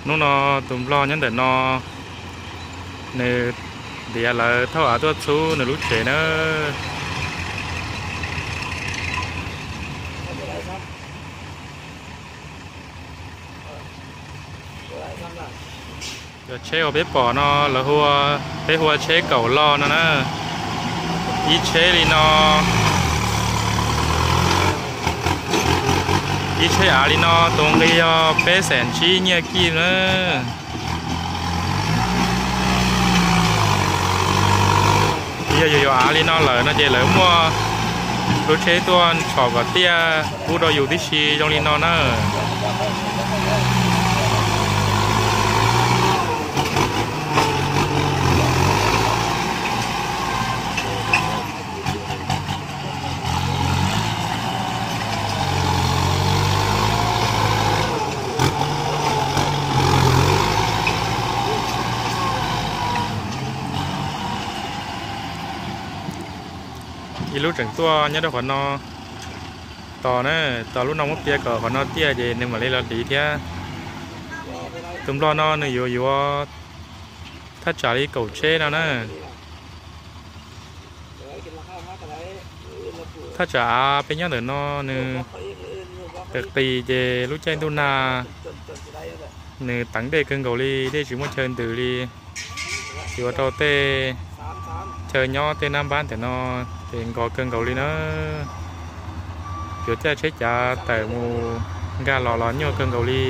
Hnub no tus nplog nyob ntawm no, nws ntiav lawv thauj av tuaj txhub nws lub tsev na. Cov tsheb uas peb pom no lawv hu, peb hu ua tsheb kaum lo no na. Ib tsheb li no, ib tsheb av li no tus nqi yog peb xees tsib nyiaj kij na. Yog yus yuav av li no lawm no ces lawv muaj lub tsheb tuaj tshom kom tiaj pub rau yus tib si zoo li no na. Ib lub tseem tuaj nyob rau qhov no tos na, tos lub no muab piam kom qhov no tiaj ces nws mam li los hliv thiab. Tus nplog no nws yuav yuav thaj tsam li kaum tsheb no na. Thaj tsam av peb nyob ntawm no nws qis qis ces lub caij ntuj nag nws teev dej kawg nkaus li, dej tsis muaj chaw ntws li. Ces ua rau tej chaw nyob tej nab npab ntawm no ces nkos kawg nkaus li na. Yuav caij tsheb cav tawm mus nkag los los nyuaj kawg nkaus li.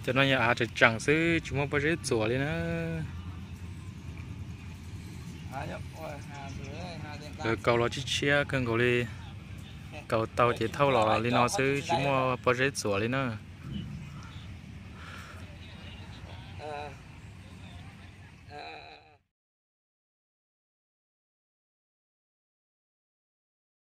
Cov no yog av tseem tseem xwb tsis muaj pob zeb txuas li na. Lawv kaus los tshiab tshiab kawg nkaus li. Tau tau ces thauj los li no xwb, tsis muaj pob zeb txuas li na.